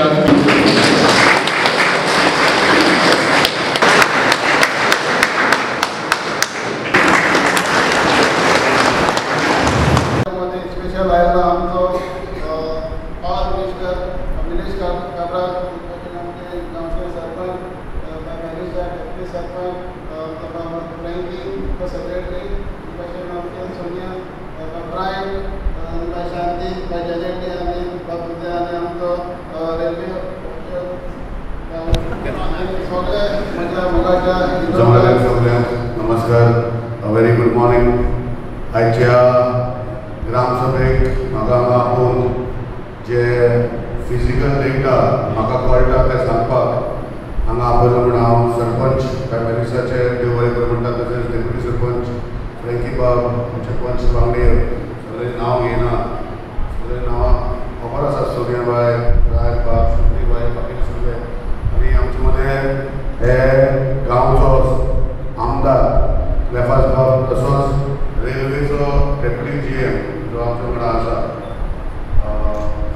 आज स्पेशल आयला आमचो पावर मिनिस्टर निलेश काब्राल, आमचे गांवचे sarpanch manager, deputy sarpanch Frankie secretary, तशेंच आमचे सोनिया ब्रायन, शांती जयजंटी आनी बाबुद्या आनी आमचो रेल्वे सगळे म्हज्या मोगाच्या सगळ्यांक नमस्कार, व्हेरी गुड मॉर्निंग. आयच्या ग्रामसभेक म्हाका हांगा आपोवन जे फिजिकल डेटा म्हाका कळटा तें सांगपाक हांगा आपयलो म्हूण हांव सरपंच प्रायमरिसाचे देव बरें करूं म्हणटा, तशेंच डेप्युटी सरपंच फ्रँकी बाब, आमचे पंच वांगडी सगळे नांव घेयना, सगळे नांवां खबर आसा, सोनिया बाय, रायन बाब, शांती बाय, बाकी सगळे. आनी आमचे मदें हे गांवचो आमदार क्लेफास बाब, तसोच रेल्वेचो डेप्युटी GM जो आमच्या वांगडा आसा,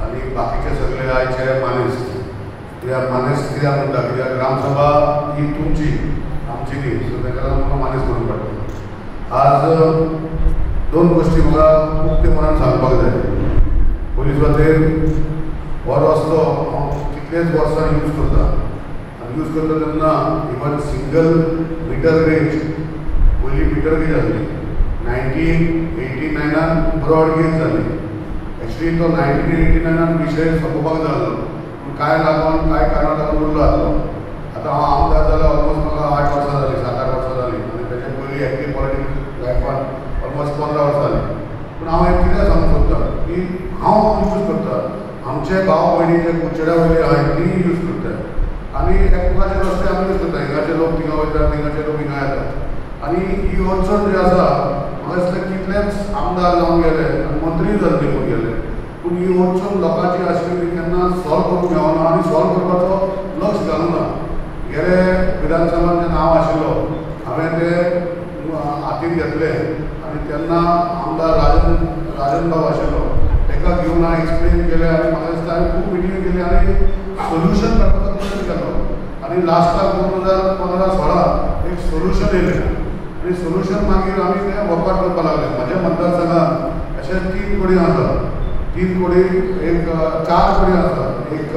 आनी बाकीचे सगळे आयचे मानेस्त. कित्याक मानेस्त कित्याक म्हणटा, कित्याक ग्रामसभा ही तुमची आमची न्ही, सो ताका लागून म्हाका मानेस्त म्हणून पडटा. आज दोन गोश्टी म्हाका उक्तेपणान सांगपाक जाय. पयली सुवातेर हो रस्तो हांव कितलेच वर्सां यूज करता आनी यूज करता तेन्ना इवन सिंगल मिटर गेज, पयली मिटर गेज आसली 1989 ब्रॉड गेज जाली. एक्चुली तो 1989 विशय सोंपोवपाक जाल्लो, पूण कांय लागून कांय कारणां लागून उरलो आसलो. आतां हांव आमदार जाल्यार ऑलमोस्ट म्हाका 8 वर्सां जालीं, 7-8 वर्सां जालीं, आनी तेच्या पयलीं एक्टीव पॉलिटिकल लायफान ऑलमोस्ट 15 वर्सां जालीं. पूण हांव एक कितें सांगूंक सोदता की हांव यूज करता, आमचे भाव भयणी जे कुडचड्या वयले आहाय तीय यूज करता, आनी एकमेकाचे रस्ते आमी यूज करता. हिंगाचे लोक थिंगा वयता, थिंगाचे लोक हिंगा येता, आनी ही अडचण जी आसा म्हाका दिसता कितलेच आमदार जावन गेले आनी मंत्रीय जावन निवडून गेले, पूण ही अडचण लोकांची आशिल्ली ती केन्ना सॉल्व करूंक मेळना आनी सॉल्व करपाचो लक्ष घालूंक ना. गेले विधानसभान जें नांव आशिल्लो हांवें तें हातीन घेतलें आनी तेन्ना आमदार राजन बाब आशिल्लो, ताका घेवन हांवें एक्सप्लेन केलें आनी म्हाका दिसता हांवें खूब मिटिंग केली आनी सोल्युशन काडपाचो प्रयत्न केलो. आनी लास्टाक 2015-16 एक सोल्युशन येयलें आनी सोल्युशन मागीर आमी तें वर्कआवट करपाक लागले. म्हज्या मतदारसंघात अशे 3 कोडी आसा, 3 कोडी, एक 4 कोडी आसा. एक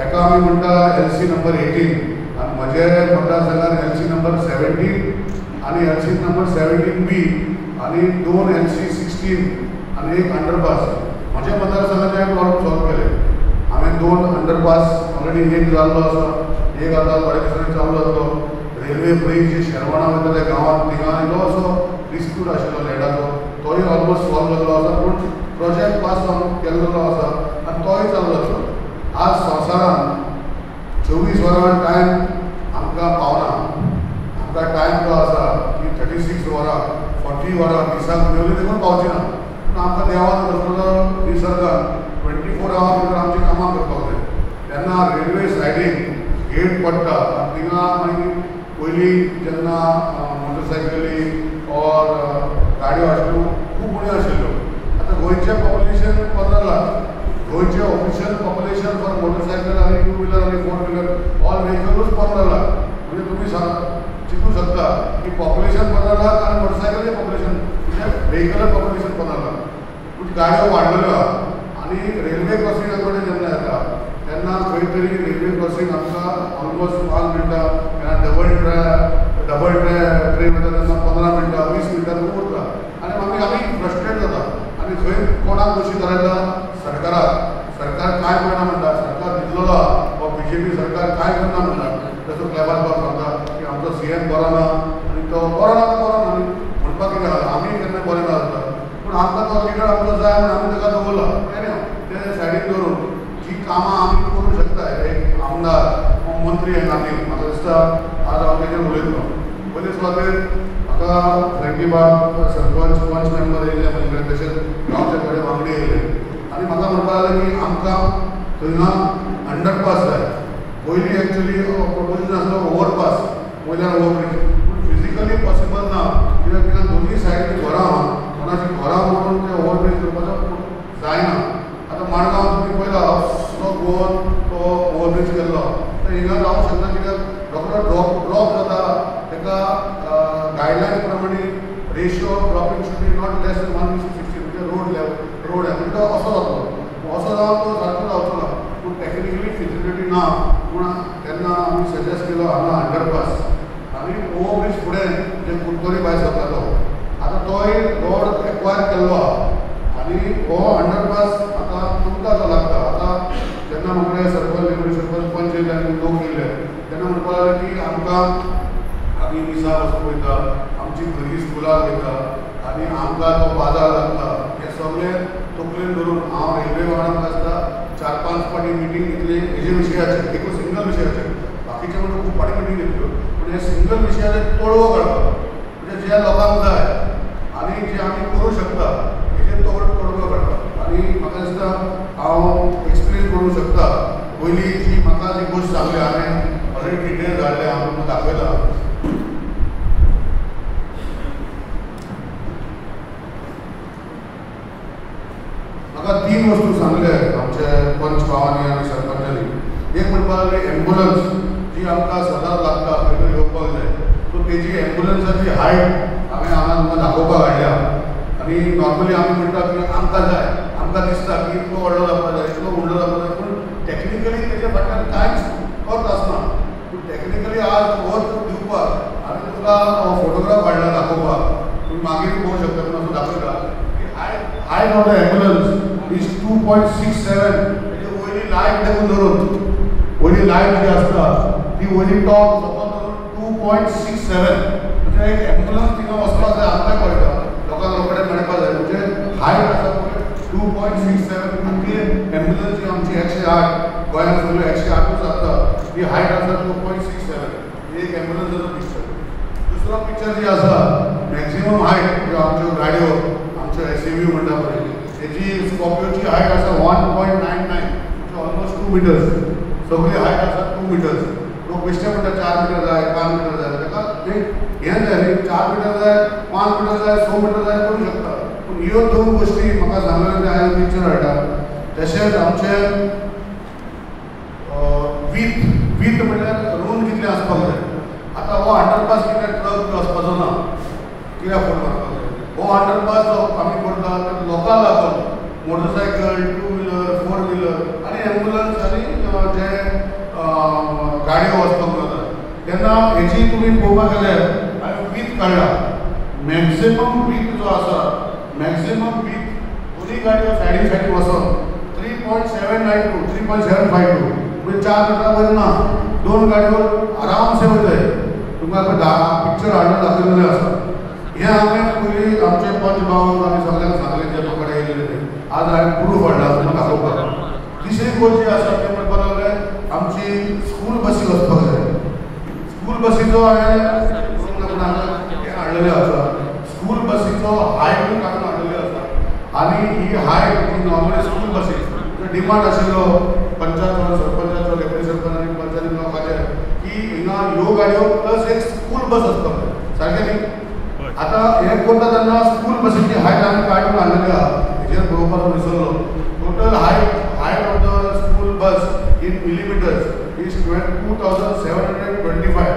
एका आमी म्हणटा LC number 18 आनी म्हजे मतदारसंघात LC number 17 आनी LC number 17B आनी 2 LC 16 आनी एक अंडरपास. म्हज्या मतदारसंघात हांवें प्रॉब्लम सॉल्व केले. हांवें 2 अंडरपास ऑलरेडी एक जाल्लो आसा, एक आतां थोड्या दिसांनी चालू जातलो. रेल्वे ब्रीज जे शेरवणा वयता त्या गांवांत थिंगा इल्लो असो डिस्प्यूट आशिल्लो लँडाचो, तोय ऑलमोस्ट सॉल्व जाल्लो आसा, पूण प्रोजेक्ट पास जावन केल्लो आसा आनी तोय चालू जातलो. आज संवसारान 24 वरां टायम आमकां पावना. आमकां टायम जो आसा की 36 वरां 40 वरां दिसाक मेवली देखून पावची ना, पूण आमकां देवान रचलेलो निसर्गान 24 आवर भितर आमचीं कामां करपाक जाय. तेन्ना रेल्वे सायडीक गेट पडटा आनी थिंगा मागीर पयलीं जेन्ना मोटरसायकली ऑर गाडयो आशिल्ल्यो खूब उण्यो आशिल्ल्यो. आतां गोंयचें पॉप्युलेशन 15 लाख, गोंयचें ऑफिशियल पॉप्युलेशन फॉर मोटरसायकल आनी 2 व्हिलर आनी 4 व्हिलर ऑल व्हेकलूच 15 लाख. म्हणजे तुमी चिंतूं शकता की पॉप्युलेशन 15 लाख आनी मोटरसायकलीचें पॉप्युलेशन म्हणजे व्हेकल पॉप्युलेशन 15 लाख. पूण गाडयो वाडलेल्यो आहा आनी रेल्वे क्रॉसिंगा कडेन जेन्ना येता तेन्ना खंय तरी रेल्वे क्रॉसिंग आमकां ऑलमोस्ट 5 मिनटां, केन्ना डबल ट्रेन वता तेन्ना 15 मिनटां 20 मिनटां उरता आनी मागीर आमी फ्रस्ट्रेट जाता. आनी खंय कोणाक दोशी धरता, सरकाराक. सरकार कांय करना म्हणटा, सरकार न्हिदलेलो आहा, वा BJP सरकार कांय करना म्हणटा. तसो क्लेफास बाब सांगता की आमचो CM बरो ना आनी तो बरो ना तो बरो ना म्हणपाक कितें आसा, आमी केन्ना बरें ना जाता, पूण आमकां तो लिडर आमचो जाय म्हूण आमी ताका दवरला. तें सायडीन दवरून जी कामां आमी करूंक शकता एक आमदार मंत्री हे नातीन म्हाका दिसता आज हांव तेजेर उलयतलो. पयले सुवातेर म्हाका फ्रँकी बाब सरपंच पंच मेंबर येयले म्हजे कडेन, तशेंच गांवचे थोडे वांगडी येयले आनी म्हाका म्हणपाक लागलें की आमकां थंय अंडरपास जाय. पयलीं एक्चुली प्रपोजन आसलो ओवरपास, वयल्यान ओवरब्रीज, पूण फिजिकली पॉसिबल ना, कित्याक थिंगा दोनूय सायडीन घरां आहा, कोणाची घरां मोडून ते ओवरब्रीज करपाचो जायना. आतां माणगांव तुमी पळयला असो गोवन तो हिंगा जावंक शकना कित्याक रोखडो ड्रॉप जाता. ताका गायडलायन्स प्रमाणे ratio of dropping should be not less than 1:16 म्हणजे रोड लेवल रोड आहे म्हणजे तो असो जातलो, असो जावन तो सारको जावचो ना. पूण टॅक्निकली फिजिबिलिटी ना पूण तेन्ना आमी सजेस्ट केलो हांगा अंडरपास आनी ओवरब्रीज फुडें जे कुडतरी भायर सरता तो आतां तोय रोड एक्वायर केल्लो आहा आनी हो अंडरपास आतां तुमकां जो लागता. आतां जेन्ना म्हटलें सरपंच लेगून सरपंच पंच येयले आनी लोक येयले तेन्ना म्हणपाक लागले की आमकां आमी मिसा वचूंक वयता, आमची भुरगीं स्कुलाक वयता आनी आमकां तो बाजार लागता. हें सगळें तकलेन धरून हांव रेल्वे वांगडा आसता 4-5 फावटी मिटींग घेतली हेजे विशयाचेर, एकूच सिंगल विशयाचेर, बाकीचे म्हणून खूब फावटी मिटींग घेतल्यो पूण हे सिंगल विशयाचेर तोडगो काडपाक म्हणजे जे लोकांक जाय आनी जे आमी करूं शकता हेजेर तोडगो काडपाक. आनी म्हाका दिसता हांव एक्सप्लेन करूंक शकता. पयली जी म्हाका जी गोश्ट सांगली हांवें ऑलरेडी डिटेल्स हाडले, हांव तुमकां दाखयता. म्हाका 3 वस्तू सांगले आमचे पंच भावांनी आनी सरपंचांनी. एक म्हणपाक लागले एम्बुलन्स जी आमकां सदांच लागता खंय खंय येवपाक जाय, सो तेजी एम्बुलन्साची हायट हांवें हांगा तुमकां दाखोवपाक हाडल्या. आनी नॉर्मली आमी म्हणटा की आमकां जाय, आमकां दिसता की इतलो व्हडलो जावपाक जाय, इतलो व्हडलो जावपाक जाय, पूण टॅक्निकली तेजे फाटल्यान कांयच अर्थ आसना. पूण टॅक्निकली आज अर्थ दिवपाक आनी तुमकां फोटोग्राफ हाडला दाखोवपाक, तुमी मागीर पळोवंक शकता. पूण असो दाखयता की height of the ambulance is 2.67. म्हणजे वयली लायट देखून धरून वयली लायट जी आसता ती वयली टॉप सकयल धरून 2.67 म्हणजे एक एम्बुलन्स थिंगा वचपाक जाय आमकां कळटा लोकांक रोखडें मेळपाक जाय. म्हणजे हायट आसा पळय 2.67. आमची एम्बुलन्स जी आमची 108 गोंयांत सगळ्यो 108ूच आसता ती हायट आसा 2.67. ही एक एम्बुलन्साचो पिक्चर. दुसरो पिक्चर जी आसा मॅक्सिमम हायट ज्यो आमच्यो गाडयो आमच्यो SUV म्हणटा पळय तेजी स्कॉर्पियोची हायट आसा 1.99 म्हणजे ऑलमोस्ट 2 मिटर्स. सगळी हायट आसा 2 मिटर्स. लोक बेश्टे म्हणटा 4 मिटर जाय 5 मिटर जाय, ताका हें जाय न्ही, 4 मिटर जाय 5 मिटर जाय 6 मिटर जाय करूं शकता. पूण ह्यो 2 गोश्टी म्हाका सांगलें तें हांवें पिक्चर हाडटा. तशेंच आमचें वीथ वीथ म्हणल्यार रोन कितलें आसपाक जाय. आतां हो अंडरपास कितें ट्रक वचपाचो ना, कित्याक फोन मारपाक जाय. हो अंडरपास जो आमी करता ते लोकांक लागून मोटरसायकल, 2 व्हिलर, 4 व्हिलर आनी एम्बुलन्स आनी जे गाडयो वचपाक जाता तेन्ना हेजी तुमी पळोवपाक गेल्यार हांवें वीथ काडला. मॅक्सिमम वीथ जो आसा मॅक्सिमम वीथ दोनूय गाडयो सायडीन सायडीन वचप 3.792 3.752 म्हणजे 4 मिटरां वयर ना, 2 गाडयो आरामसे वयताय. तुमकां पिक्चर हाडून दाखयलेलें आसा. हें हांवें पयलीं आमचे पंच भाव आनी सगळ्यांक सांगलें जे म्हाका कडेन येयलेले ते आज हांवें प्रूफ हाडला तुमकां दाखोवपाक. तिसरी गोश्ट जी आसा तें म्हणपाक लागलें आमची स्कूल बसी वचपाक जाय. स्कूल बसीचो हांवें हें हाडलेलें आसा. स्कूल बसीचो हायट काडून हाडलेली आसा आनी ही हायट ही नॉर्मली स्कूल बसी डिमांड आशिल्लो पंचायत सरपंचाचो डेप्युटी सरपंच आनी पंचायती लोकांचे की हिंगा ह्यो गाडयो प्लस एक स्कूल बस आसपाक जाय सारकें न्ही. आतां हें करता तेन्ना स्कूल बसीची हायट आमी काडून हाडलेली आहा, हेजेर बरोवपाचो विसरलो. Total height of the school bus in millimetres is 2725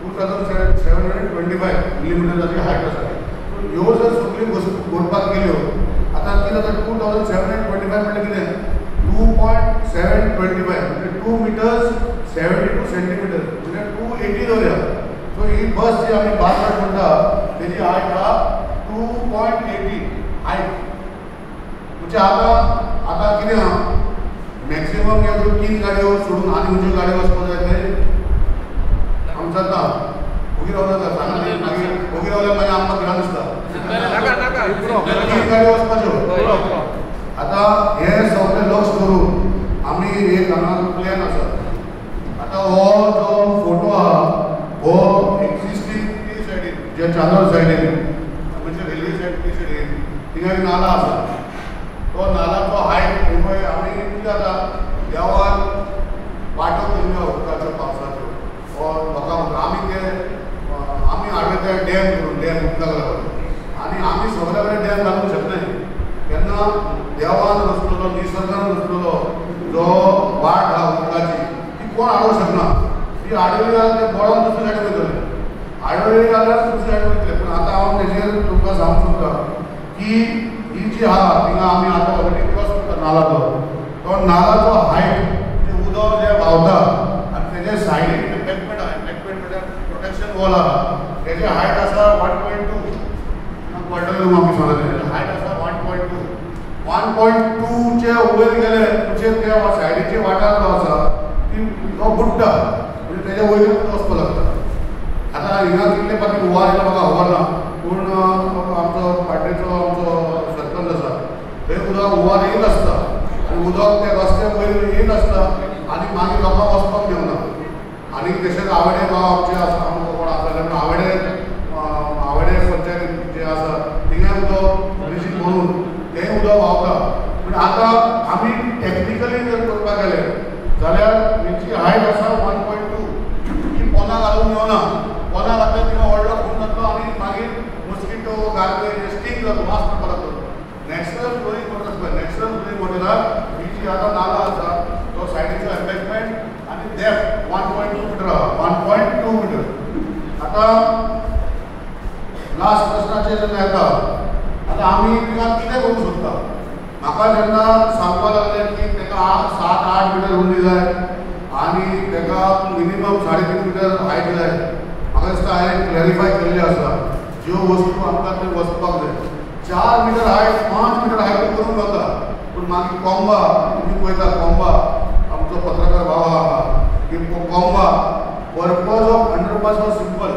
2725 मिलीमिटर्साची height आसा. सो ह्यो जर सगळ्यो वस्तू करपाक गेल्यो आतां कितें जाता 2725 म्हणल्यार कितें 2.725 म्हणजे 2 मिटर्स 72 सेंटीमिटर्स म्हणजे 280 दवरया. सो ही बस जी आमी बासवाड म्हणटा तेजी हायट आहा 2.80 हायट. म्हणजे आतां आतां कितें आहा मॅक्सिमम ह्या 3 गाडयो सोडून आनी खंयच्यो गाडयो वचपाक जाय ते आमच्यात ना. ओगी रावला सांगा मागीर ओगी रावल्यार मागीर आमकां भिरांत दिसता. 3 गाडयो वचपाच्यो. आतां हें सगळें लक्ष करून आमी एक हांगा प्लॅन आसा. आतां हो जो फोटो आहा हो एक्झिस्टींग ती सायडीन जे चांदोर सायडीन म्हणजे रेल्वे सायड ती सायडीन थिंगा एक नाला आसा. तो नालाचो हायट पळय आमी कितें जाता देवान वाटो केल्ल्यो उदकाच्यो पावसाच्यो हो लोकांक आमी ते आमी हाडले ते डॅम करून डॅम उदकाक लागून आनी आमी सगळे कडेन डॅम घालूंक शकनाय. तेन्ना देवान रचलेलो निसर्गान रचलेलो जो वाट आहा उदकाची ती कोण हाडूंक ती आडवली जाल्यार ते बोळोन दुसरे सायडीन वयतले, आडवली जाल्यार दुसरे सायडीन वयतले. पूण आतां हांव तेजेर तुमकां सांगूंक सोदता की ही जी आहा थिंगा आमी आतां ऑलरेडी क्रॉस करता नाला, तो नालाचो हायट म्हणजे उदक जें व्हांवता आनी तेजे सायडीन एम्बॅकमेंट आहा, एम्बॅकमेंट म्हणल्यार प्रोटेक्शन वॉल आहा, तेजें हायट आसा 1.2, कळटलें तुमकां आमी सांगलें, हायट आसा 1.2. 1.2चे वयर गेले म्हणजे त्या सायडीचे वाठार जो आसा ती तो बुडटा, म्हणजे तेज्या वयर वचपाक लागता. आतां हिंगा कितले पाटी हुंवार येयला म्हाका खबर ना, पूण आमचो पाड्डेचो आमचो सरपंच आसा थंय उदक हुंवार येयत आसता आनी उदक त्या रस्त्या वयर येयत आसता आनी मागीर लोकांक वचपाक मेळना. आनी तशेंच आवेडे गांव आमचे आसा, आमकां कोण आसा जाल्यार आवेडे आवेडे पंचायत जे आसा थिंगाय उदक ब्रिजीक भरून तेंय उदक व्हांवता. पूण आतां आमी टॅक्निकली जर करपाक गेले जाल्यार हेची हायट आसा 1.2, ही पोंदा घालूंक मेळना. पोंदा घातल्यार थिंगा व्हडलो खून जातलो आनी मागीर मॉस्किटो गार्बेज स्टींग जातलो, वास पडपाक लागतलो. नॅचरल फ्लोईंग वॉटर आसता, नॅचरल फ्लोईंग वॉटराक ही जी आतां नाला आसा तो सायडीचो एम्बॅकमेंट आनी डेप्थ 1.2 मिटर आहा, 1.2 मिटर. आतां लास्ट प्रश्नाचेर जेन्ना येता, आतां आमी थिंगा कितें करूंक सोदता, म्हाका जेन्ना सांगपाक लागलें की ताका 7-8 मिटर रुंदी जाय आनी ताका मिनिमम 3.5 मिटर हायट जाय, म्हाका दिसता हांवें क्लॅरिफाय केल्लें आसा ज्यो वस्तू आमकां थंय वचपाक जाय. 4 मिटर हायट 5 मिटर हायट करूंक जाता, पूण मागीर कोंबा तुमी पळयता, कोंबा आमचो पत्रकार भाव आहा की Comba purpose of underpass was simple,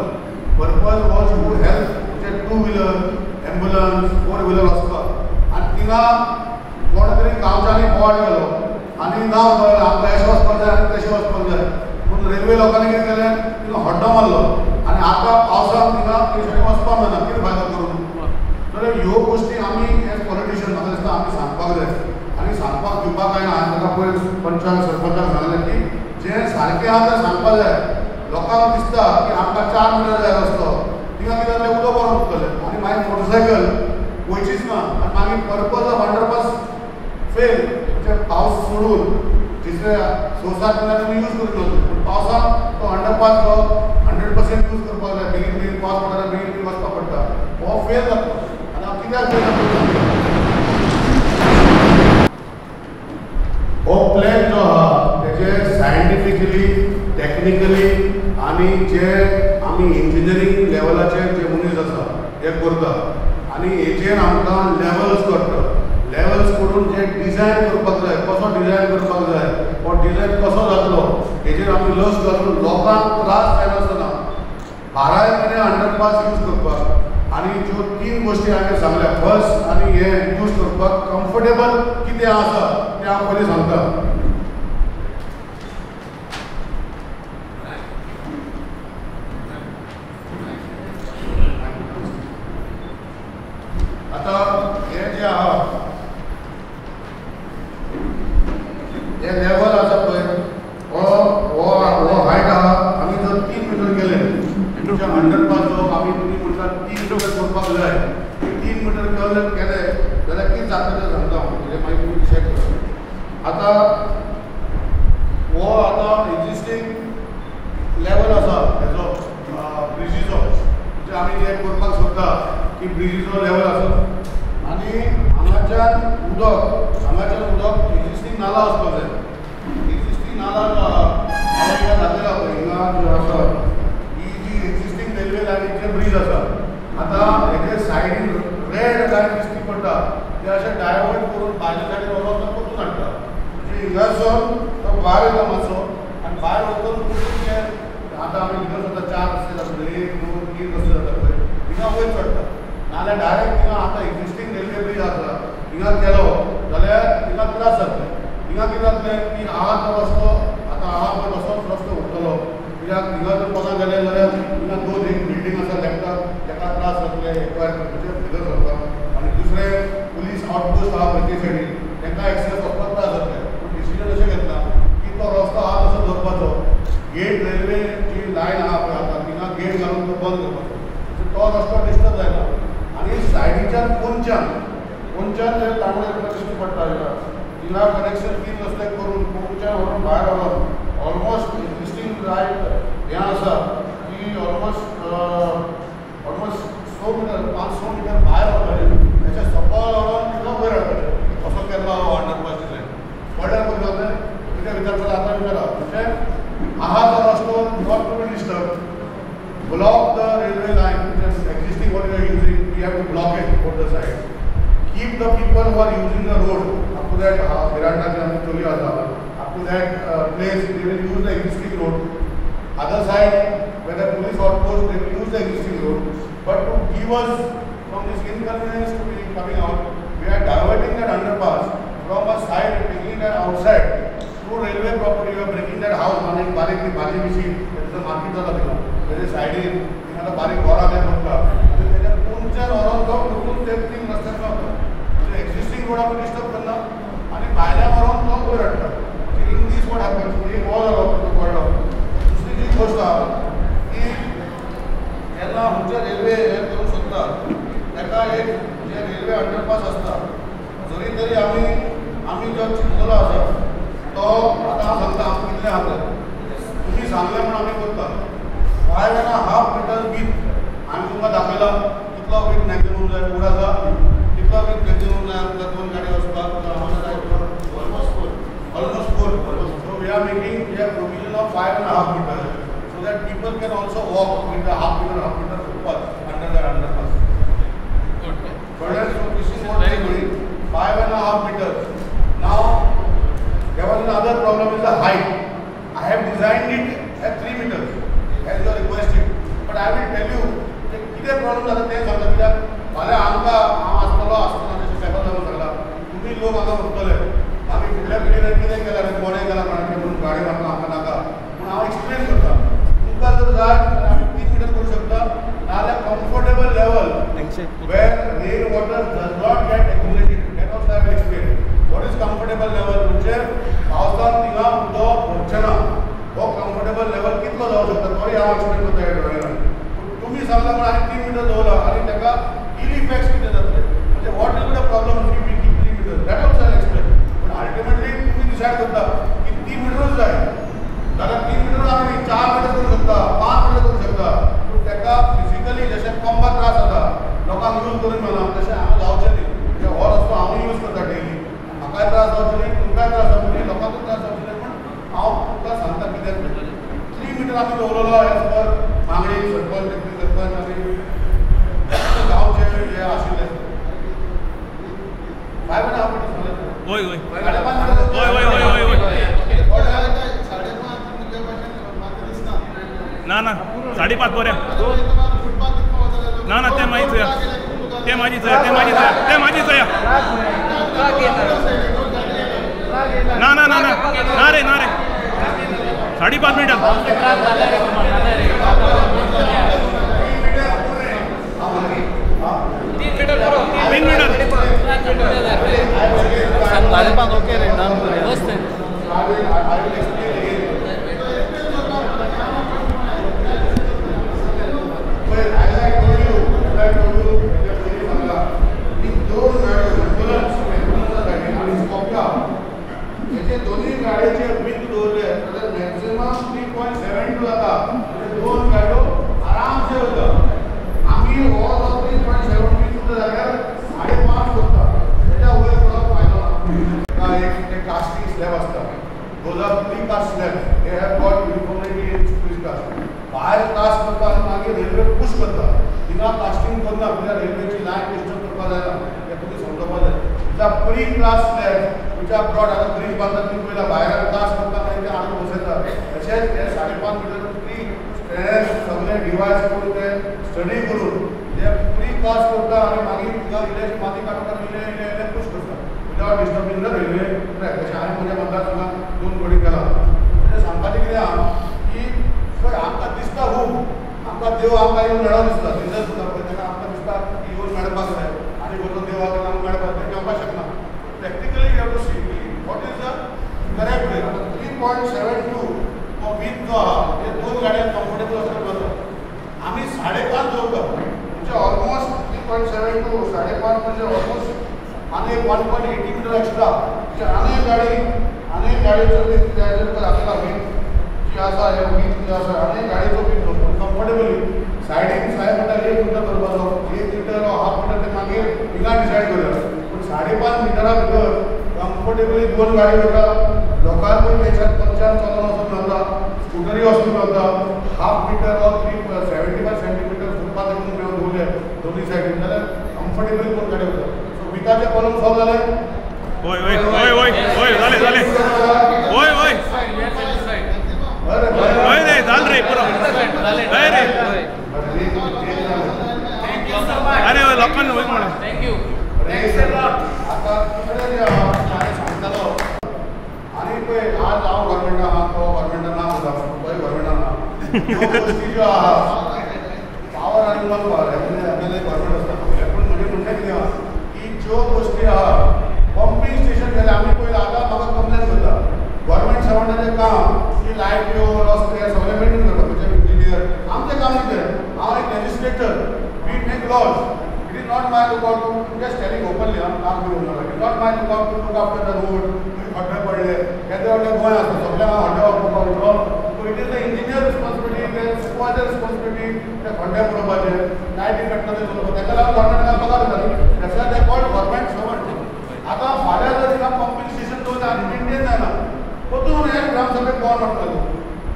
purpose was to help म्हणजे 2 व्हिलर, एम्बुलन्स, 4 व्हिलर वचपाक. आनी थिंगा कोण तरी गांवच्यांनी बोवाळ केलो आनी ना आमकां अशें वचपाक जाय आनी तशें वचपाक जाय, पूण रेल्वे लोकांनी कितें केलें, थिंगा हड्डो मारलो आनी आतां पावसाक थिंगा पेशंट वचपाक मेळना, कितें फायदो करून. तर ह्यो गोश्टी आमी एज पॉलिटिशियन म्हाका दिसता आमी सांगपाक जाय आनी सांगपाक दिवपाक कांय ना. हांवें ताका पयर पंचाक सरपंचाक सांगलें की जें सारकें आहा तें सांगपाक जाय. लोकांक दिसता की आमकां 4 मिटर जाय रस्तो, थिंगा कितें जालें उदक भरून उरतलें आनी मागीर मोटरसायकल वयचीच ना आनी मागीर पर्पज ऑफ अंडरपास फेल. म्हणजे पावस सोडून जिसले 6-7 म्हयन्याक तुमी यूज करूंक जाता, पूण पावसाक तो अंडरपास जो 100% यूज करपाक जाय, बेगीन बेगीन पावस पडटा बेगीन बेगीन वचपाक पडटा, हो फेल जाता. आनी हांव कित्याक फेल जाता, हो प्लॅन जो आहा तेजे सायंटिफिकली टॅक्निकली आनी जे आमी इंजिनियरींग लेवलाचे जे मनीस आसा ते करता आनी हेजेर आमकां लेवल्स कळटा. लेवल्स करून जे डिजायन करपाक जाय, कसो डिजायन करपाक जाय, हो डिजायन कसो जातलो हेजेर आमी लक्ष घालून लोकांक त्रास जायनासतना 12 म्हयने अंडरपास यूज करपाक आनी ज्यो 3 गोश्टी हांवें सांगल्या, बस आनी हे यूज करपाक कम्फर्टेबल कितें आसा तें हांव पयलीं सांगता. आतां हें जें आहा हें लेवल आसा पळय, हो हो हायट आहा. आमी जर 3 मिटर केले तुमच्या अंडरपास जो आमी तुमी म्हणटा 3 मिटर करपाक जाय, 3 मिटर केले जाल्यार कितें जाता तें सांगता हांव, म्हणजे मागीर तुमी डिसायड करा. आतां हो आतां एग्जिस्टींग लेवल आसा हेजो ब्रिजीचो, म्हणजे आमी जें करपाक सोदता की ब्रिजीचो लेवल आसा आनी हांगाच्यान उदक, हांगाच्यान उदक एग्जिस्टींग नाला वचपाक जाय. एग्जिस्टींग नाला जो आहा हांवें हिंगा दाखयला पळय, हिंगा जो आसा ही जी एग्जिस्टींग रेल्वे लायनीचे ब्रीज आसा, आतां हेजे सायडीन रेड लायन दिश्टी पडटा ते अशें डायवर्ट करून भायल्या सायडीन वचून तो परतून हाडटा. म्हणजे हिंगासर तो भायर वयता मातसो आनी भायर वचून परतून ते आतां आमी भितर सुद्दां 4 रस्ते जाता, 1 2 3 रस्ते जाता पळय, थिंगा वयर चडटा. नाजाल्यार डायरेक्ट थिंगा आतां एग्जिस्टींग रेल्वे ब्रीज आसा थिंगा केलो जाल्यार थिंगा त्रास जातले. थिंगा कितें जातलें की आहा तो रस्तो आतां आहा पळय तसोच रस्तो उरतलो, कित्याक थिंगा जर कोणाक गेले जाल्यार थिंगा 2 एक बिल्डींग आसा लेफ्टाक, ताका त्रास जातले एकवायर म्हणजे भितर सरपाक, आनी दुसरें पुलीस आउटपोस्ट आहा पळय ते सायडीन तांकां एक्सेस वचपाक त्रास जातले. पूण डिसिजन अशें घेतला की तो रस्तो आहा तसो दवरपाचो, गेट रेल्वे जी लायन आहा पळय आतां थिंगा गेट घालून तो बंद करपाचो, तो रस्तो डिस्टर्ब जायना. आनी सायडीच्यान कोनच्यान कोनच्यान जे तांबडे दिश्टी पडटा हिंगा कनेक्शन 3 रस्ते करून कोनच्यान व्हरून भायर व्हरून ऑलमोस्ट एग्जिस्टींग रायट हें आसा की ऑलमोस्ट ऑलमोस्ट 100 मिटर 500 मिटर भायर वचपाचें, तेच्या सकयल व्हरोन तितलो वयर हाडपाचें, असो केल्लो हो अंडरपास डिजायन. कळ्ळें पळय जालें कितें विचारता आतां विचारा. म्हणजे आहा तो रस्तो not to be disturb, block the railway line which is existing what we are using, we have to block it both the side. Keep the people who are using the road up to that Mirandaचे आमची चोली आसा, up to that place they will use the existing road. Other side where the police outpost they will use the existing road, but to give us from this inconvenience to be coming out, we are diverting that underpass from a side and taking that outside through railway property. We are breaking that house. आनी बारीक ती भाजी बिशी तेजो market जाला थिंगा, तेजे सायडीन थिंगा आतां बारीक घरां ते पडटा आनी तेज्या पोंदच्यान व्हरोन तो परतून ते थिंग रस्त्यार पावता. म्हणजे एक्झिस्टींग रोड आमी डिस्टर्ब करना आनी भायल्यान व्हरोन तो वयर हाडटा. इन these what happens, एक हो जालो तो कळ्ळो. दुसरी जी गोश्ट आहा की जेन्ना खंयचे रेल्वे हें करूंक सोदता ताका एक जे रेल्वे अंडरपास आसता, जरी तरी आमी आमी जो चिंतलेलो आसा तो आतां हांव सांगता आमकां कितलें आहा तें तुमी सांगलें म्हूण आमी करता. 5.5 मिटर्स बीत आमी तुमकां दाखयलां कितलो बीत मॅक्झिमम जाय, रोड आसा कितलो बीत मॅक्झिमम जाय आमकां दोन गाडी वचपाक जाय, almost 4, almost 4. So we are making we are provision of 5.5 meters so that people can also walk with the half meter footpath under that underpass. Good. So this is what we are doing, 5.5 meters. Now there was another problem is the height. I have designed it at 3 meters as you are requesting, but I will tell you कितें problem जाता तें सांगता. कित्याक फाल्यां आमकां हांव आसतलो आसतना तशें पेपर जावंक शकला, तुमी लोक हांगा उरतले, मागीर फुडल्या पिळगेन कितें केलां कोणें केलां कोणाचें म्हणून गाडी मारता आमकां नाका म्हूण हांव एक्सप्लेन करता. तुमकां जर जाय जाल्यार आमी 3 मिटर करूं शकता, नाजाल्यार comfortable level where rain water does not get accumulated, that also I will explain. What is comfortable level म्हणजे पावसान थिंगा उदक भरचें ना, हो कम्फर्टेबल लेवल कितलो जावंक शकता तोय हांव एक्सप्लेन करता ह्या ड्रॉइंगान. तुमी सांगला म्हूण हांवें 3 मिटर दवरला आनी ताका इल इफेक्ट्स कितें जातले, म्हणजे what will be the problem if we keep 3 meters, that also I explain. पूण अल्टिमेटली तुमी डिसायड करता की 3 मिटरूच जाय जाल्यार 3 मिटर आमी 4 मिटर करूं शकता, 5 मिटर करूं शकता. पूण ताका फिजिकली जशें पंपा त्रास जाता लोकांक यूज करून मेळना तशें हांगा जावचें न्ही. म्हणजे हो रस्तो हांवूय यूज करता डेली, म्हाकाय त्रास जावचो न्ही, तुमकांय त्रास जावचो न्ही, लोकांकूय त्रास जावचो न्ही. पूण हांव तुमकां सांगता कित्याक 3 मिटर आमी दवरलेलो एज पर मागणी सरपंच डेप्युटी सरपंच आनी गांवचे हे आशिल्ले 5.5 मिटर सांगलें. वय वय 5.5 मिटर वय वय वय वय वय ना ना 5.5 बरें ना ना तें मागीर चोया, तें मागीर चोया, तें मागीर चोया, तें मागीर चोया. ना ना ना ना ना रे ना रे 5.5 मिटर. 3 मिटर 5.5 ओके रे. दोन्ही गाडयेचे विथ दवरले जाल्यार मॅक्झिमम 3.72 जाता, म्हणजे दोन गाडयो आरामसे वता. आमी हो जो 3.72 सुद्दां जाल्यार 5.5 करता, तेच्या वयर करप फायदो ना. एक ते कास्टिंग स्लॅब आसता, those are pre cast slab, they have got uniformity in pre cast. भायर कास्ट करता आनी मागीर रेल्वे पूश करता, थिंगा कास्टिंग करना कित्याक रेल्वेची लायन डिस्टर्ब करपाक जायना, तें तुमी समजोवपाक जाय. Pre cast slab which are brought, आतां ब्रीज बांदतात तुमी पळयला भायल्यान कास्ट करता मागीर ते हाडून बसयता. तशेंच ते 5.5 मिटर प्री स्ट्रेंथ सगळें डिवायस करून ते स्टडी करून ते प्री कास्ट करता आनी मागीर थिंगा इल्लें माती काडटा इल्लें इल्लें इल्लें पूश करता without disturbing the railway track. तशें हांवें म्हज्या मतदारसंघात 2 कोटी केला. म्हणजे सांगपाचें कितें आहा की पळय आमकां दिसता खूब, आमकां देव आमकां येवन मेळो दिसता, जिजस सुद्दां पळय ताका आमकां दिसता की येवन मेळपाक जाय आनी खंयचो देव आहा ताका आमकां मेळपाक जाय, तें जावपाक शकना. Practically you have to see what is the correct way. आतां 3.72 हो वीथ जो आहा ते दोन गाडयांक कम्फर्टेबल असो बसता, आमी 5.5 दवरता म्हणजे ऑलमोस्ट 3.72 5.5 म्हणजे ऑलमोस्ट आनी एक 1.80 मिटर एक्स्ट्रा. म्हणजे आनी एक गाडी, आनी एक गाडयेचो वीथ तुका दाखयला वीथ जी जी आसा हे वीथ जी आसा आनी गाडयेचो बीच कम्फर्टेबली सायडीन सायड म्हणटा 1 मिटर करपाचो, 1 मिटर हाफ मिटर ते मागीर हिंगा डिसायड करूया. पूण 5.5 मिटरा भितर कम्फर्टेबली 2 गाडी वता, लोकांकूय तेच्यात पंचान चलोवन वचूंक मेळटा, स्कुटरी वचूंक मेळटा. हाफ मिटर वा 375 सेंटीमिटर फुटपाथ देखून मेळून दवरले दोनूय सायडीन जाल्यार कम्फर्टेबली 2 गाडी वता. सो विताचे प्रॉब्लम सॉल्व जाले? हय हय हय हय हय जालें जालें हय हय हय रे जाल रे पुरो हय रे. अरे लोकांना वय म्हणा. Thank you. आतां दुसरें जें आहा हांवें सांगतालो आनी पळय आज हांव गव्हर्मेंटान आहा, तो गव्हर्मेंटान ना म्हणटा, तोय गव्हर्मेंटान ना. ह्यो गोश्टी ज्यो आहा पावर आनी non power M L A government आसता सगळें. पूण म्हजें म्हणणें कितें आहा की ज्यो गोश्टी आहा पंपींग स्टेशन गेलें आमी पयलीं, आतां म्हाका कंप्लेन करता गव्हर्मेंट सर्वंटाचें काम की लायट्यो रस्ते सगळें मेंटेन करपाक, म्हणजे इंजिनियर आमचें काम कितें? हांव एक legislator, we make laws. It is not my lookout to just telling openly, हांव काम करूंक नाका. It is not my lookout to look after the road. खंय खड्डे पडले केदे व्हडलें गोंय आसा सगळें हांव खड्डे वापरपाक वयतलो. So it is the engineer responsibility, ते सुपरवायजर रिस्पॉन्सिबिलिटी ते खड्डे पुरोवपाचे, लायटी पेट्टा ते चलोवपाक. ताका लागून गव्हर्मेंटाक पगार दिता न्ही. That's why they called government servant. आतां फाल्यां जर हिंगा पंपींग स्टेशन दवरलें आनी मेंटेन जायना परतून हे ग्रामसभेक बोवाळ पडटलो,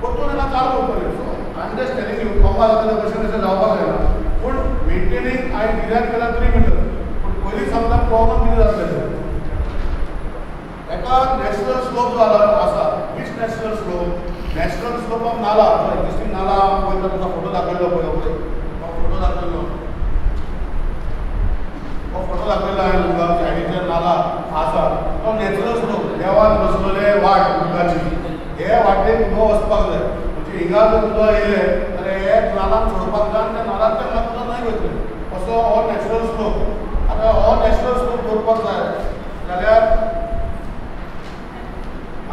परतून हिंगा चालू उरतलें. So I am just telling you कोंबा जाता भशेन अशें जावपाक जायना. पूण मेंटेनींग हांवें डिजायन केला 3 मिटर. पूण पयलीं समजा प्रॉब्लम कितें जातलें एका नॅचरल स्लोप जो आसा, which natural slope? Natural slope of नाला, जो एक्झिस्टींग नाला वयता तुका फोटो दाखयलो पळय, पळय हो फोटो दाखयलो, हो फोटो दाखयलो हांवें तुमकां. सायडीच्यान नाला आसा तो नॅचरल स्लोप, देवान बसलेले वाट उदकाची, हे वाटेक उदक वचपाक जाय. म्हणजे हिंगा जर उदक येयलें जाल्यार हे नालान सोडपाक जाय आनी त्या नालांतल्यान मागीर उदक न्हंय वयतलें. असो हो नॅचरल स्लोप. आतां हो नॅचरल स्लोप दवरपाक जाय जाल्यार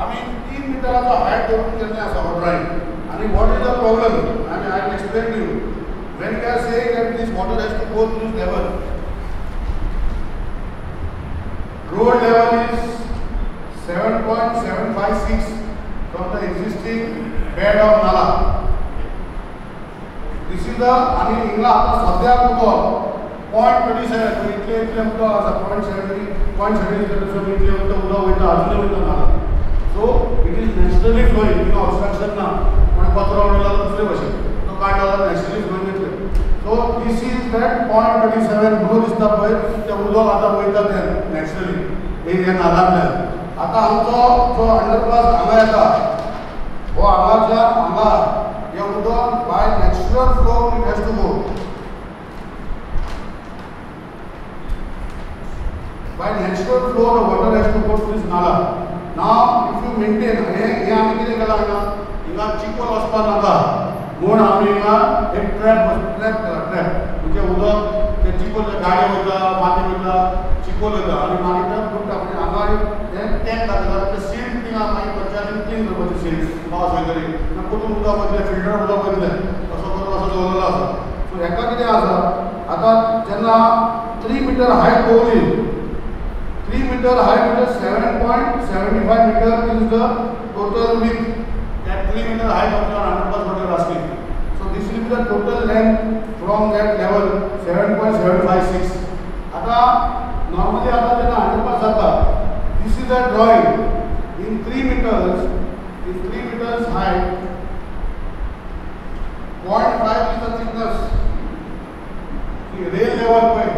आमी 3 मिटराचो हायट दवरून केल्लें आसा हो ड्रॉइंग. आनी what is the problem आनी I will explain to you. When we are saying that this water has to go to this level, road level is 7.756 from the existing bed of nala. This is the आनी हिंगा आतां सद्याक उदक 0.27 इतलें इतलें उदक आसा, 0.7 इतलें उदक उदक वयता, अजुनूय वयता नाला. So it is naturally flowing, हिंगा ऑब्स्ट्रक्शन ना, कोणें कचरो उडयला दुसरे भशेन तो काडलो जाल्यार नॅचरली फ्लोइंग येतलें. So this is that 0.37 blue दिसता पळय तें उदक आतां वयता तें नॅचरली ह्या नालांतल्यान. आतां आमचो जो अंडरपास हांगा येता हो हांगाच्यान हांगा हें उदक by natural flow it has to go. By natural flow the water has to go to this nala. Now if you maintain हें आमी कितें केलां जाणा, हिंगा चिकोल वचपाक नाका म्हूण आमी हिंगा एक ट्रॅप केला. ट्रॅप म्हणजे उदक ते चिकोल गाडी वयता, माती वयता, चिकोल वयता आनी मागीर तें बुडटा. म्हणजे हांगा हें टँक घातला तें सिल्ट थिंगा मागीर पंचायतीन क्लीन करपाचें सिल्ट पावस वयतरी परतून उदक वयतलें, फिल्टर उदक वयतलें, असो करून असो दवरलेलो आसा. सो हेका कितें आसा आतां जेन्ना 3 मिटर हायट दवरली, 3 meter height meter 7.75 meter is the total width. That 3 meter height of your underpass what you are asking. So this will be the total length from that level 7.756. आता normally आता जेन्ना underpass जाता, this is a drawing in 3 meters, in 3 meters height 0.5 is the thickness. See rail level पळय.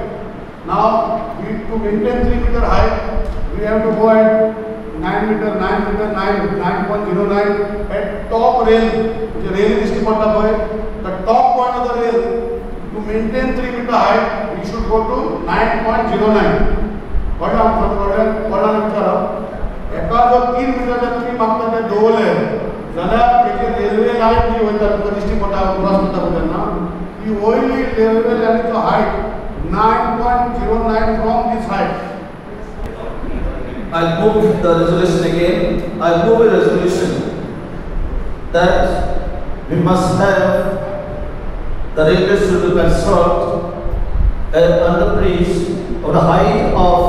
Now we to maintain 3 meter height, we have to go at 9 meter, 9 meter, 9, 9.09 at top rail. म्हणजे rail दिश्टी पडटा पळय, the top point of the rail to maintain 3 meter height, we should go to 9.09. कळ्ळें आमकां? कळ्ळें? कळ्ळें विचारप. एका जर 3 मिटरच्या तुमी मागता ते दवरले जाल्यार तेजी रेल्वे लायन जी वयता तुमकां दिश्टी पडटा क्रॉस करता पळय तेन्ना, ती वयली railway लायनीचो height 9.09 from this height. I'll move the resolution again. I'll move a resolution that we must have the railway should construct an underbridge of the height of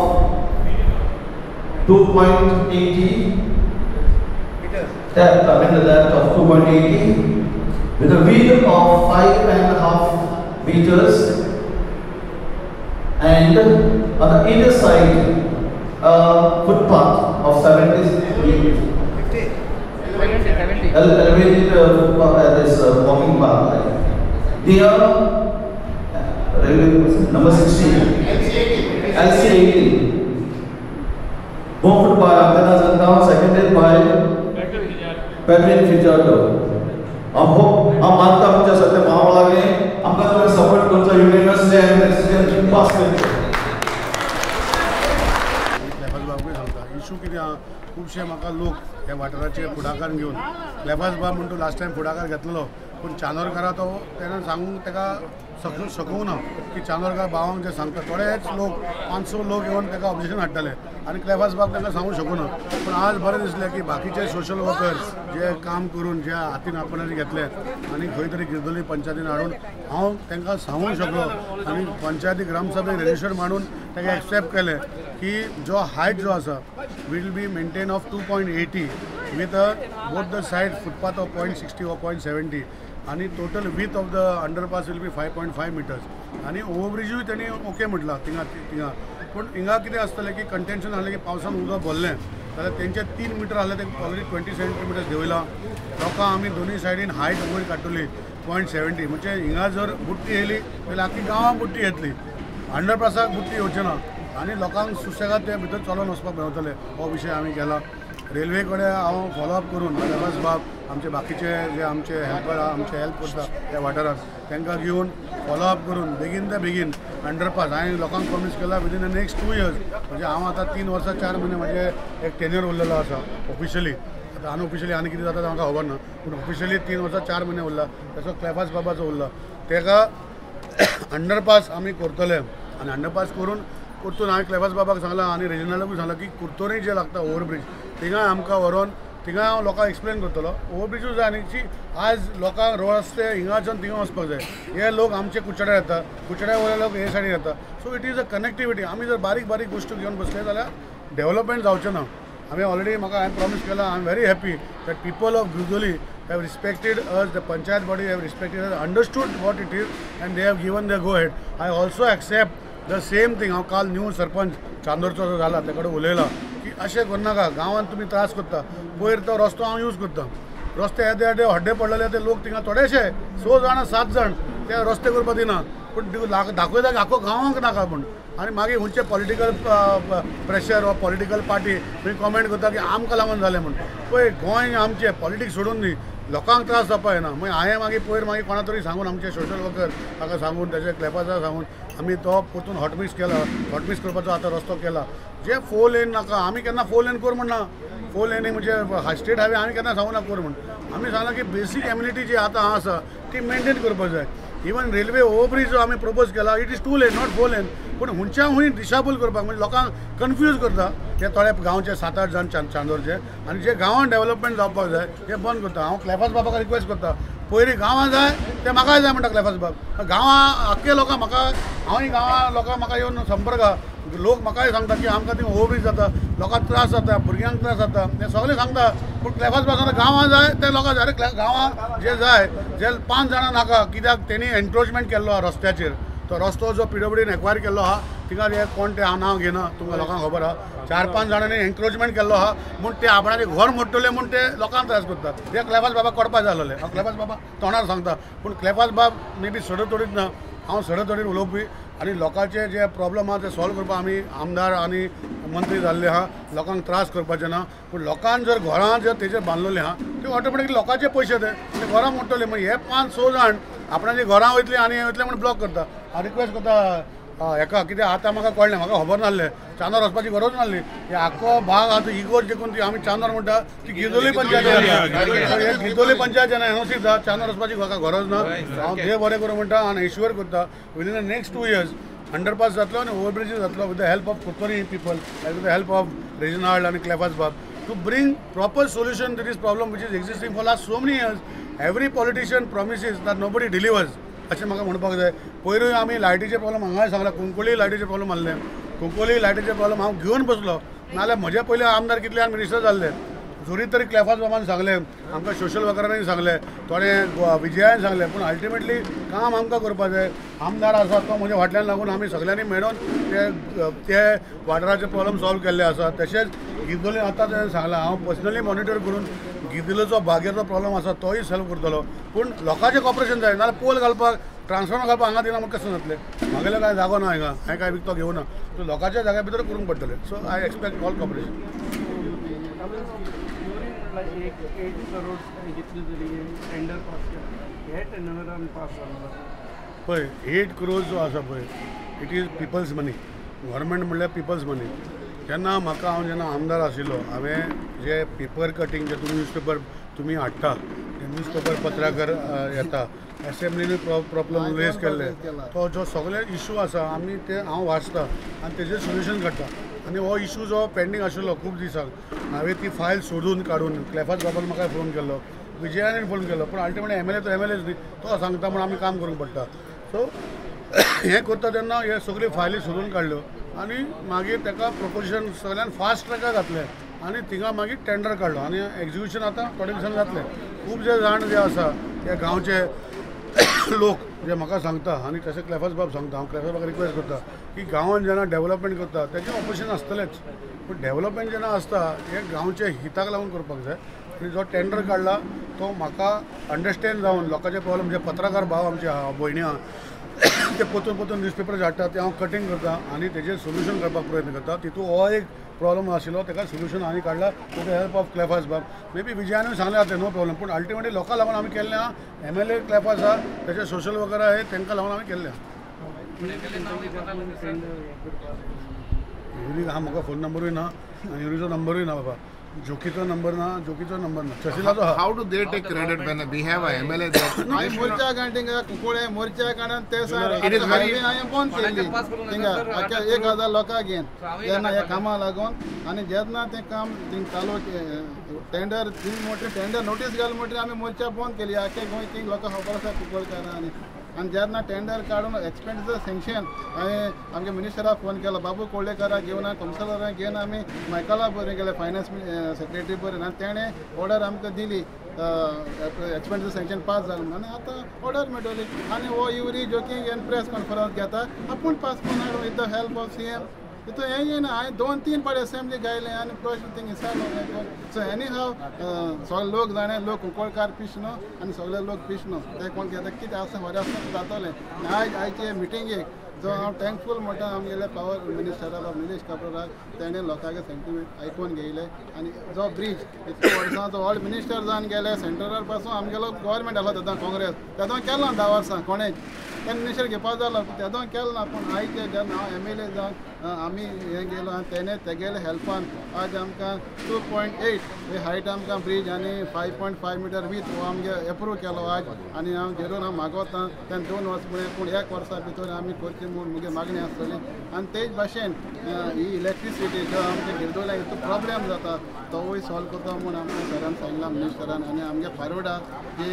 2.80 meters. depth, I mean the depth of 2.80 with a width of 5.5 meters, and on the either side a footpath of 70 elevated footpath, this walking path. Near railway number 16 LC18. Moved by Ankana Zantao, seconded by Pedrin Fijardo. हांव मानता आमच्या सत्य म्हावळागे आमकां तुमी support करचो university आनी decision pass करचो. क्लेफास बाबूय सांगता इशू कितें आहा, खुबशे म्हाका लोक ह्या वाठाराचे फुडाकार घेवन क्लेफास बाब म्हणटा लास्ट टायम फुडाकार घेतलेलो, पूण चांदोरकारा तो तेणें सांगूंक ताका शकूंक ना की चांदोरकार बाबांक जे सांगता थोडेच लोक 500 लोक येवन ताका ऑब्जेक्शन हाडटाले आनी क्लेफास बाब तांकां सांगूंक शकूना. पूण आज बरें दिसलें की बाकीचे सोशल वर्कर्स जे काम करून जे हातीन आपणाचे घेतले आनी खंय तरी गिरदोली पंचायतीन हाडून हांव तांकां सांगूंक शकलो आनी पंचायती ग्रामसभेक रेजिस्टर मांडून ताका एक्सेप्ट केलें की जो हायट जो आसा will be maintain of 2.80 with both the side footpath of 0.60 or 0.70 आनी total width of the underpass will be 5.5 meters आनी ओवरब्रिजूय तेणी ओके म्हटलां थिंगा थिंगा. पूण हिंगा कितें आसतलें की कंटेन्शन आहलें की पावसान उदक भरलें जाल्यार तेंचे 3 मिटर आहलें ते ऑलरेडी 20 सेंटीमिटर्स देंवयलां. लोकांक आमी दोनूय सायडीन हायट वयर काडटली 0.70, म्हणजे हिंगा जर बुट्टी येयली जाल्यार आख्खी गांवां बुट्टी येतली, अंडरपासाक बुट्टी येवची ना आनी लोकांक सुशेगाद ते भितर चलोन वचपाक मेळटलें. हो विशय आमी केला. रेल्वे कडेन हांव फॉलोअप करून क्लेफास बाब आमचे बाकीचे जे आमचे हेल्पर आहा आमचे हेल्प करता त्या वाठारांत तांकां घेवन फॉलोअप करून बेगीन ते बेगीन अंडरपास हांवें लोकांक प्रॉमीस केला विदीन the next 2 years. म्हणजे हांव आतां 3 वर्सां 4 म्हयने म्हजे एक टेन्युअर उरलेलो आसा ऑफिशियली, आतां अनऑफिशियली आनी कितें जाता तें म्हाका खबर ना, पूण ऑफिशियली 3 वर्सां 4 म्हयने उरला. तसो क्लेफास बाबाचो उरला, ताका अंडरपास आमी करतले आनी अंडरपास करून परतून हांवें क्लेफास बाबाक सांगलां आनी रेजिनाल्डाकूय सांगलां की कुर्तोरी जे लागता ओवरब्रीज थिंगाय आमकां व्हरोन थिंगा हांव लोकांक एक्सप्लेन करतलो. ओवरब्रिजूय जाय आनी आज लोकांक रस्ते हिंगाच्यान थिंगा वचपाक जाय. हे लोक आमचे कुचड्यार येता, कुचड्या वयले लोक हे सायडीन येता. So it is a connectivity. आमी जर बारीक बारीक गोश्टी घेवन बसले जाल्यार डेवलपमेंट जावचें ना. आमी ऑलरेडी म्हाका हांवें प्रॉमीस केलां. I am very happy that people of Gurzoli have respected us, the panchayat body have respected us, understood what it is and they have given the go ahead. I also accept the same thing. हांव काल new sarpanch चांदोरचो जो जाला ते कडेन उलयलां की अशें करनाका, गांवांत तुमी त्रास करता. पयर तो रस्तो हांव यूज करता, रस्ते येदे येदे हड्डे पडलेले ते लोक थिंगा थोडेशे 6 जाणां 7 जाण ते रस्ते करपाक दिना, पूण दाखयता की आख्खो गांवांक नाका म्हूण. आनी मागीर खंयचे पॉलिटिकल प्रेशर वा पॉलिटिकल पार्टी तुमी कॉमेंट करता की आमकां लागून जालें म्हूण. पळय गोंय आमचें, पॉलिटिक्स सोडून दी, लोकांक त्रास जावपा जायना. मागीर हांवें मागीर पयर मागीर कोणा तरी सांगून आमचे सोशल वर्कर ताका सांगून ताचे क्लेपासा सांगून आमी तो परतून हॉटमिक्स केला, हॉटमिक्स करपाचो आतां रस्तो केला. जे 4 लेन नाका, आमी केन्ना 4 लेन कर म्हणना. 4 लेनी म्हणजे स्टेट हायवे आमी केन्ना सांगूना कर म्हूण. आमी सांगलां की बेसीक एम्युनिटी जी आतां आसा ती मेनटेन करपाक जाय. इवन रेल्वे ओवरब्रीज जो आमी प्रपोज केला it is 2 lane not 4 lane, पूण हुंच्या हुंय दिशाभूल करपाक म्हणजे लोकांक कन्फ्यूज करता. ते थोडे गांवचे 7-8 जाण चांदोरचे आनी जे गांवांत डेवलपमेंट जावपाक जाय ते बंद करता. हांव क्लेफास बाबाक रिक्वेस्ट करता, पयलीं गांवां जाय ते म्हाकाय जाय म्हणटा क्लेफास बाब. गांवां आख्खे लोकांक म्हाका, हांवूय गांवां लोकांक म्हाका येवन संपर्क आहा, लोक म्हाकाय सांगता की आमकां थंय ओवरब्रीज जाता, लोकांक त्रास जाता, भुरग्यांक त्रास जाता, ते सगळें सांगता. पूण क्लेफास बाब सांगता गांवां जाय ते लोकांक जाय. अरे गांवां जे जाय जे 5 जाणां नाका, कित्याक तेणी एन्क्रोचमेंट केल्लो आहा रस्त्याचेर. तो रस्तो जो पीडब्ल्यूडीन एक्वायर केल्लो आहा थिंगा हे कोण ते हांव नांव घेना, तुमकां लोकांक खबर आहा. 4-5 जाणांनी एन्क्रोचमेंट केल्लो आहा म्हूण ते आपणाचें घर मोडटले म्हूण ते लोकांक त्रास करता. ते क्लेफास बाबा कडपा जाय आसलेले. हांव क्लेफास बाबा तोंडार सांगता, पूण क्लेफास बाब मे बी सडतोडीत ना, हांव सडतोडीत उलोवपी आनी लोकांचे जे प्रॉब्लम आहा ते सॉल्व करपाक आमी आमदार आनी मंत्री जाल्ले आहा. लोकांक त्रास करपाचे ना, पूण लोकांक जर घरां जर तेजेर बांदलेली आहा ते ऑटोमॅटिकली लोकांचे पयशे ते घरां मोडटले. मागीर हे 5-6 जाण आपणाची घरां वयतली आनी वयतले म्हूण ब्लॉक करता. हांव रिक्वेस्ट करता हेका, कित्याक आतां म्हाका कळ्ळें, म्हाका खबर नासलें चांदोर वचपाची गरज नासली. हे आख्खो भाग आतां इगोर्ज देखून ती आमी चांदोर म्हणटा ती गिरदोली पंचायत, गिरदोली पंचायत जेन्ना एनओसी दिता चांदोर वचपाची म्हाका गरज ना. हांव देव बरें करूं म्हणटा आनी इश्वर करता within the next 2 years underpass जातलो आनी ओवरब्रिजूय जातलो with the help of Curtorim people, with the help of Reginald आनी क्लेफास बाब to bring proper solution to this problem which is existing for last so many years. Every politician promises that nobody delivers. अशें म्हाका म्हणपाक जाय. पयरूय आमी लायटीचे problem हांगाय सांगला, कुंकळी लायटीचे प्रॉब्लम आहले, कुंकळी लायटीचे प्रॉब्लम हांव घेवन बसलो, नाजाल्यार म्हजे पयले आमदार कितले आनी मिनिस्टर जाल्ले, जरी तरी क्लेफास बाबान सांगलें, आमकां सोशल वर्करांनी सांगलें, थोडे विजयान सांगलें, पूण अल्टिमेटली काम आमकां करपाक जाय. आमदार आसा तो म्हज्या फाटल्यान लागून आमी सगळ्यांनी मेळून ते वाठाराचे प्रॉब्लम सॉल्व केल्ले आसा. तशेंच गिरदोली आतां तेणें सांगलां, हांव पर्सनली मॉनिटर करून गिरदोलीचो बागेचो प्रॉब्लम आसा तोय सॉल्व करतलो. पूण लोकांचें कॉपरेशन जाय, नाजाल्यार पोल घालपाक ट्रान्सफॉर्मर घालपाक हांगा दिना म्हण कशें जातलें? म्हागेलो कांय जागो ना हांगा, हांवें कांय विकतो घेवना, सो लोकांच्या जाग्या भितर करूंक पडटलें. So I expect all cooperation. पळय 8 crores जो आसा पळय, it is people's money. Government म्हणल्यार पिपल्स मनी. जेन्ना म्हाका हांव जेन्ना आमदार आशिल्लो, हांवें जे पेपर कटींग जे तुमी न्यूजपेपर तुमी हाडटा, न्यूजपेपर पत्राकर येता, एसेंब्लीनूय प्रॉब्लम रेज केल्ले, तो जो सगळे इशू आसा आमी ते हांव वाचता आनी तेजेर सोल्युशन काडटा. आनी हो इशू जो पेंडींग आशिल्लो खूब दिसांक, हांवें ती फायल सोदून काडून क्लेफास बाबान म्हाका फोन केल्लो, विजयानूय फोन केल्लो, पूण अल्टिमेटली एम एल ए तो एम एल एच न्ही, तो सांगता म्हूण आमी काम करूंक पडटा. सो हें करता तेन्ना हे सगळ्यो फायली सोदून काडल्यो आनी मागीर ताका प्रपोजिशन सगळ्यान फास्ट ट्रॅकार घातलें आनी थिंगा मागीर टेंडर काडलो आनी एक्जिक्युशन आतां थोडे दिसान जातलें. खूब जे जाण जे आसा ते गांवचे लोक जे म्हाका सांगता आनी तशें क्लेफास बाब सांगता, हांव क्लेफास बाबाक रिक्वेस्ट करता की गांवान जेन्ना डेवलपमेंट करता तेजें ऑपोजिशन आसतलेंच, पूण डेवलपमेंट जेन्ना आसता हें गांवच्या हिताक लागून करपाक जाय. आनी जो टेंडर काडला तो म्हाका अंडरस्टँड जावन लोकांचे प्रॉब्लम, जे पत्रकार भाव आमचे आहा, भयणी आहा, ते पोतून पोतून न्यूजपेपर हाडटा, ते हांव कटींग करता आनी तेजेर सोल्युशन करपाक प्रयत्न करता. तितून हो एक प्रॉब्लम आशिल्लो ताका सोल्युशन आनी काडला with the help of Clephas बाब. मे बी विजयानूय सांगलें जातलें, नो प्रॉब्लम, पूण अल्टिमेटली लोकां लागून आमी केल्लें आहा. एम एल ए क्लेफास आहा, तेजे सोशल वर्कर आहा, तांकां लागून आमी केल्लें आहा. युरीक आहा, म्हाका फोन नंबरूय ना आनी युरीचो नंबरूय ना बाबा, जोकीचो नंबर ना, जोकीचो नंबर ना, शशीलाचो आहा. How do they take credit when we have a MLA there? हांवें मोर्चा काडून कुंकळे मोर्चा काडून ते हांवें बंद केली थिंगा आख्या 1000 लोकांक घेवन जेन्ना ह्या कामाक लागून. आनी जेन्ना तें काम थिंग चालू टेंडर थिंग मोटरी टेंडर नोटीस घाल मोटरी आमी मोर्चा बंद केली आख्या गोंय थिंग लोकांक खबर आसा कुंकळकारांनी. आनी जेन्ना टेंडर काडून एक्सपेंडिचर सँक्शन हांवें आमच्या मिनिस्टराक फोन केलो, बाबू कोळ्ळेकाराक घेवन कौन्सिलराक घेवन आमी मायकला बरें गेले, फायनान्स सेक्रेटरी बरें, आनी तेणें ऑर्डर आमकां दिली एक्सपेंडिचर सँक्शन पास जालें म्हणून. आनी आतां ऑर्डर मेळटली आनी हो युरी जोकींग घेवन प्रेस कॉन्फरन्स घेता आपूण पास करून हाडून with the help of CM. तितून हें येना, हांवें 2-3 फावट एसेंब्ली गायलें आनी प्रश्न थिंग विचारलो. सो एनी हाव सगळे लोक जाणा, लोक कुंकळकार पीश न्हू आनी सगळे लोक पीश न्हू, ते कोण घेता कितें आसा बरें आसा जातलें. आयज आयचे मिटिंगेक जो हांव थँकफूल म्हणटा आमगेले पावर मिनिस्टरा निलेश काब्रालाक, तेणें लोकांचे सेंटिमेंट आयकून घेयले. आनी जो ब्रीज इतले वर्सां जो ऑल मिनिस्टर जावन गेले सेंट्रल पासून आमगेलो गव्हर्मेंट आसलो तेदों काँग्रेस, तेदों केलो ना 10 वर्सां कोणेच तेन्ना मिनिस्टर घेवपा जालो तेदों केलो ना. पूण आयचे जेन्ना हांव एम एल ए जावन आमी हें गेलो आनी तेणें तेगेले हेल्पान आज आमकां 2.8 ही हायट आमकां ब्रीज आनी 5.5 मिटर वीथ हो आमगे एप्रूव केलो आज. आनी हांव जरूर हांव मागोता तेन्ना 2 वर्स पळय, पूण 1 वर्सा भितर आमी करची म्हूण म्हगे मागणी आसतली. आनी तेच भाशेन ही इलेक्ट्रिसिटी जो आमच्या गिरदोल्या हितून प्रॉब्लेम जाता तोवूय सॉल्व करता म्हूण आमकां सरान सांगलां मिनिस्टरान. आनी आमगे फारोडा जी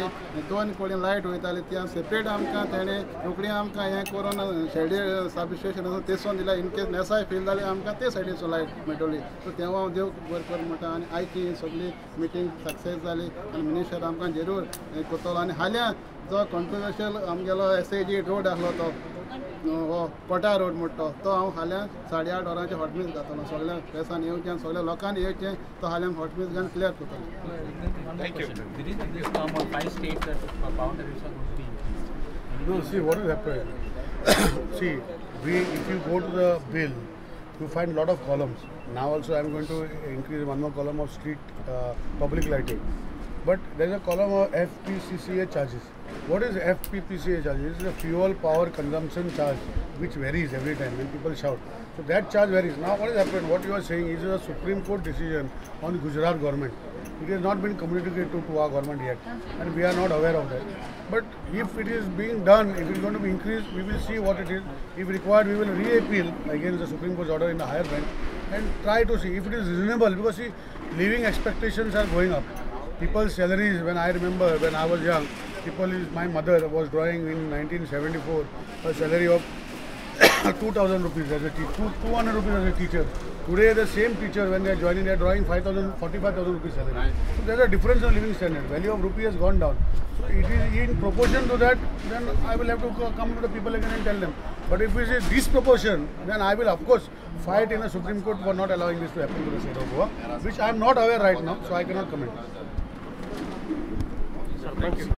2 कडेन लायट वयताली ती सेपरेट आमकां तेणें रोखडी आमकां हें करून शेडी सब स्टेशन आसा तेसून दिल्या, इन केस नेसाय फेल जाली आमकां ते सायडीचो लायट मेळटली. सो तेव्हा हांव देव बरें कर म्हणटा. आनी आयची ही सगळी मिटींग सक्सेस जाली आनी मिनिस्टर आमकां जरूर हें करतलो. आनी हाल्यां जो कॉन्ट्रोवर्शियल आमगेलो SAG road आसलो तो हो कोटा रोड म्हणटा तो हांव फाल्यां 8:30 वरांचेर हॉटमिक्स घातलो, सगळ्या प्रेसान येवचें आनी सगळ्या लोकांनी येवचें, तो फाल्यां हॉटमिक्स घालून क्लियर करतलो. No, see what will happen. See, if you go to the bill, you find lot of columns. Now also I am going to increase one more column of street public lighting. But there is a column of FPCCA charges. What is FPPCA charges? It is a fuel power consumption charge which varies every time when people shout. So that charge varies. Now what has happened, what you are saying is a Supreme Court decision on Gujarat government. It has not been communicated to our government yet and we are not aware of that. But if it is being done, if it is going to be increased, we will see what it is. If required, we will re-appeal against the Supreme Court's order in the higher bench and try to see if it is reasonable, because see, living expectations are going up. People's salaries, when I remember when I was young, my mother was drawing in 1974 a salary of 2,000 rupees as a teacher, 200 rupees as a teacher. Today the same teacher when they are joining, they are drawing 5,000, 45,000 rupees salary. So there is a difference in living standard. Value of rupee has gone down. So it is in proportion to that, then I will have to come to the people again and tell them. But if it is disproportion, then I will of course fight in the Supreme Court for not allowing this to happen to the state of Goa, which I am not aware right now, so I cannot comment. Thank you.